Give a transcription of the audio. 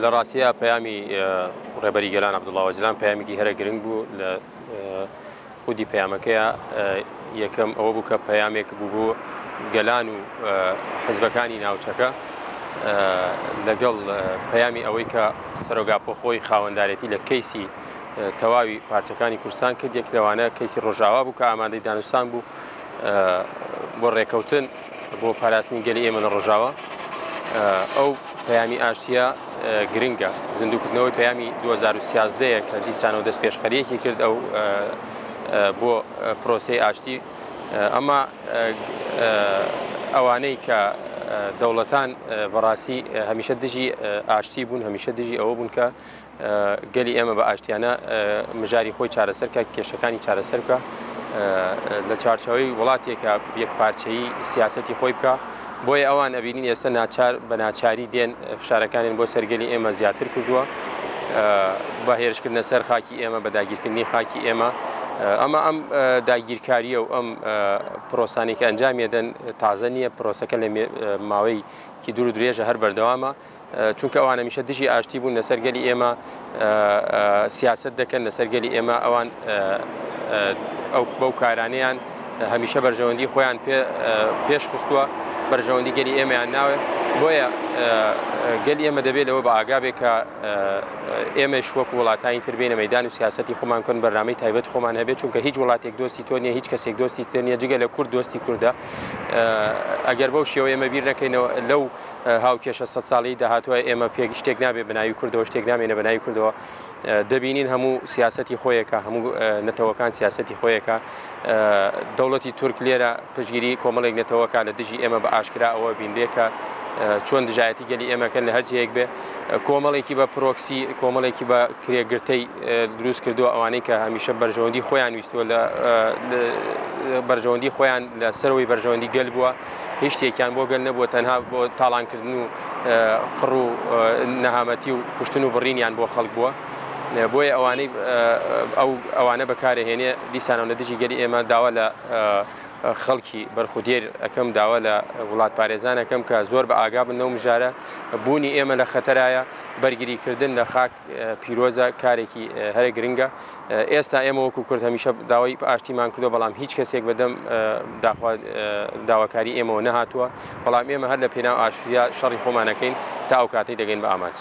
لە ڕاستیا پەیامی ڕێبەری گەلان عەبدوڵا ئۆجەلان پەیامێکی هەرە گرنگ بوو. لە خودی پەیامەکەیا یەکەم ئەوە بوو کە پەیامێک بوو بۆ گەلان و حزبەکانی ناوچەکە، لەگەڵ پەیامی ئەوەی کە سەرۆک ئاپۆ خۆی خاوەندارێتی لە کەیسی تەواوی پارچەکانی کوردستان کرد، یەک لەوانە کەیسی ڕۆژاوا بوو کە ئامادەی دانوستان بوو بۆ ڕێکەوتن بۆ پاراستنی گەلی ئێمە لە ڕۆژاوا. ئەو پەیامی ئاشتیە گرنگە، زیندووکردنەوەی پەیامی 2013 کە دیسانەوە دەست پێشخەریەکی کرد ئەو بۆ پرۆسەی ئاشتی. ئەمە ئەوانەی کە دەوڵەتان بەڕاستی هەمیشە دژی ئاشتی بوون، هەمیشە دژی ئەوە بوون کە گەلی ئێمە بە ئاشتیانە مژاری خۆی چارەسەر کە، کێشەکانی چارەسەر بکە لە چوارچەوەی وڵاتێکە یەکپارچەیی سیاسەتی خۆی بکە. بۆیە ئەوان ئەبینین ئێستا ناچار بە ناچاری دێن فشارەکانیان بۆ سەر گەلی ئێمە زیاتر کردووە بە هێرشکردنە سەر خاکی ئێمە، بە داگیرکردنی خاکی ئێمە. ئەمە ئەم داگیرکاریە و ئەم پرۆسانەی کە ئەنجامیەدەن تازە نییە، پرۆسەکە لە ماوەیەکی دوور و درێژە هەر بەردەوامە. چونکە ئەوان هەمیشە دژی ئاشتی بوون، لەسەر گەلی ئێمە سیاسەت دەکەن، لەسەر گەلی ئێمە ئەوان ئەو بەو کارانەیان هەمیشە بەرژەوەندی خۆیان پێش خستووە، بەرژەوەندی گەلی ئێمەیان ناوێت. بۆیە گەلی ئێمە دەبێت لەوە بە ئاگا بێت کە ئێمەش وەکو وڵاتانی تر بێنە مەدان و سیاسەتی خۆمان کۆن، بەرنامەی تایبەت خۆمان هەبێت، چونکە هیچ وڵاتێک دۆستی تۆ نییە، هیچ کەسێک دۆستی تۆ نییە جگە لە کورد دۆستی کوردە. ئەگەر بەو شێوە ئێمە بیر نەکەینەوە لەو هاوکێشە سەد ساڵەی داهاتووە ئێمە پێک شتێک نابێ بە ناوی کوردەوە، شتێک نامێنە بە ناوی کوردەوە. دەبینین هەموو سیاسەتی خۆیەکە، هەموو نەتەوەکان سیاسەتی خۆیەکە. دەوڵەتی تورک لێرە پشتگیری کۆمەڵێک نەتەوەکە لە دژی ئێمە بە ئاشکرا ئەوە بینرێ کە چۆن دژایەتی گەلی ئێمەکەن لە هەر جێیەک بێ. کۆمەڵێکی بە پرۆکسی، کۆمەڵێکی بە کرێگرتەی دروست کردووە، ئەوانەی کە هەمیشە بەرژەوەندی خۆیان ویستووە لە بەرژەوەندی خۆیان لە سەرەوەی بەرژەوەندی گەل بووە. هیچ شتێکیان بۆ گەل نەبووە، تەنها بۆ تاڵانکردن و قڕ و نەهامەتی و کوشتن و بڕینیان بۆ خەڵک بووە. بۆیە ئەوانەی ئەو ئەوانە بەکارەهێنێ دیسانەوە لە دژی گەلی ئێمە. داوا لە خەڵکی بەرخودێر ئەەکەم، داوا لە وڵاتپارێزان ئەەکەم کە زۆر بە ئاگا بن لەو مژارە. بوونی ئێمە لە خەتەرایە، بەرگریکردن لە خاک پیرۆزە، کارێکی هەرە گرنگە. ئێستا ئێمە وەکو کورد هەمیشە داوای ئاشتیمان کردووە، بەڵام هیچ کەسێک بەدەم داواکاری ئێمەوە نەهاتووە، بەڵام ئێمە هەر لە پێناو ئاشتیا شەڕی خۆمان ئەکەین تا ئەو کاتەی دەگەین بە ئامانج.